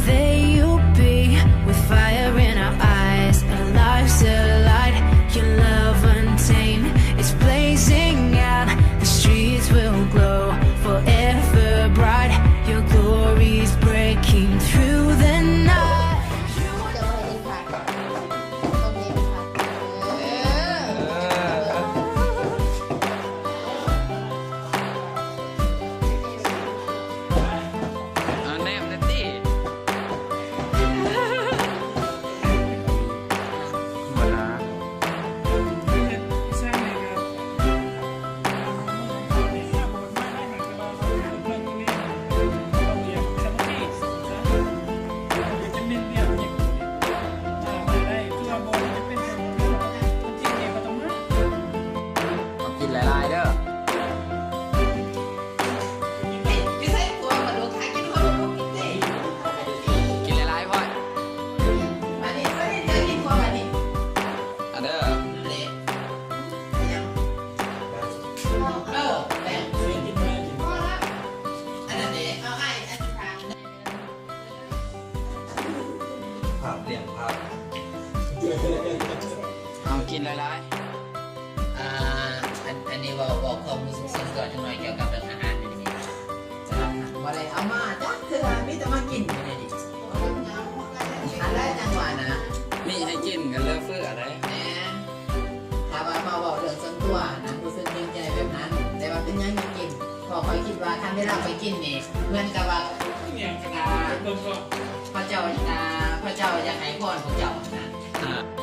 There you'll be, with fire in our eyes, our lives alight. Your love untamed, it's blazing out. The streets will glow, forever bright. Your glory's breaking through the night. ເອີ ເອົາແນມແດ່ຕິ ກິນຫຼາຍໆເດີ ກິນຫຼາຍໆ ພອຍ ມານີ້ ມານີ້ ເຈີກິນຄົວບາດນີ້ ອາເດີ ເອີ ແບບ ພອລະ ອັນນັ້ນເດ ເອົາອ້າຍ ອະທິຖານ ພາບ ລ້ຽງພາບ ເອົາກິນຫຼາຍໆ ອ່າ ອັນ ອັນນີ້ເວົ້າ ເວົ້າຄວາມຮູ້ສຶກສ່ວນຕົວຈັກໜ່ອຍກ່ຽວກັບເລື່ອງອາຫານນີ້ ບໍ່ໄດ້ເອົາມາຈັກເທື່ອ ມີແຕ່ມາກິນຢູ່ນີ້ ອັນໃດຈັ່ງວ່ານະ ມີໃຫ້ກິນກໍເຫຼືອເຟືອໄດ໋ ແມ່ນ ຖ້າວ່າມາເວົ້າເລື່ອງສ່ວນຕົວນະ ຮູ້ສຶກເກງໃຈແບບນັ້ນ ແຕ່ວ່າເປັນຫຍັງຈັ່ງກິນ ເພາະຂ້ອຍຄິດວ່າຄັນເວລາຂ້ອຍກິນນີ້ ເໝືອນກັບວ່າ ອ່າ ພະເຈົ້າ ອ່າ ພະເຈົ້າຢາກໃຫ້ພອນພວກເຈົ້ານະ ອ່າ